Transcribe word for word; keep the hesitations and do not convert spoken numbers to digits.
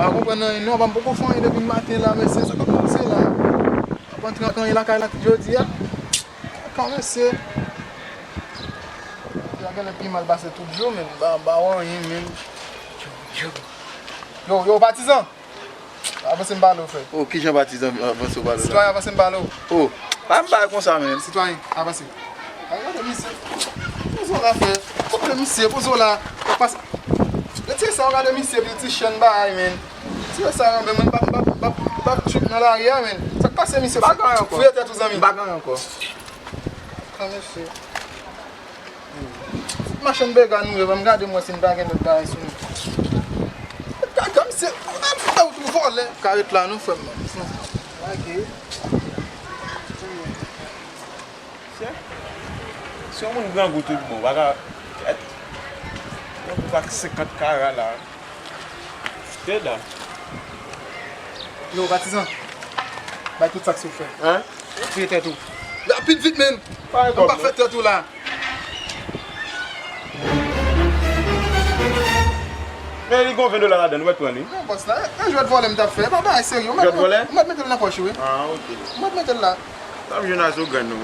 Pa konprann anyen non, pa m poko fè anyen depi maten la, mesye, sa k ap pase la? Ap antre anyen lakay la jodi a? Atann mesye. Yo genlè pi mal pase tout jou, men m pa, m pa wè anyen, men. Yo, yo, patizan! Avanse m pale w, frè. Oh, kijan patizan avanse w pale w la? Sitwayen, avanse m pale w. Oh, pa m pale konsa, men. Sitwayen, avanse. Ay, gade misye. Poze w la, frè. Poze misye, poze w la. Retire sa, gade misye, epi ti chenn bagay, men. Retire sa, men mwen, m p ap, m p ap, m p ap, m p ap trip nan lari a, men. Sa k pase, misye? Fouye tèt ou, zanmi. M pa gen ankò. Atann mesye. Machann bega nou ye, ban m gade m wè si n pa gen lòt bagay sou nou. Gade, gade misye, ou vòlè. Ka ret la non, frè m. Lage. Se, se yon moun grangou tout bon, pa ka, kèt. Yon gwo ak senkant kara la. Tèt la. Yo, patizan, bay tout sa k sou fè. Hein? Fouye tèt ou. Rapid vit, men. Pa gen pwoblèm. Ann pa fè tèt ou la. Men li gon ven dola ladan, nou mèt pran li. Non, bòs la, e jwèt vòlè m t ap fè, e pa bagay serye. Jwèt vòlè? Ou mèt mete l nan pòch ou, wi. Ah, ok. Ou mèt mete l la. Sa m jwenn a zo grenn nou.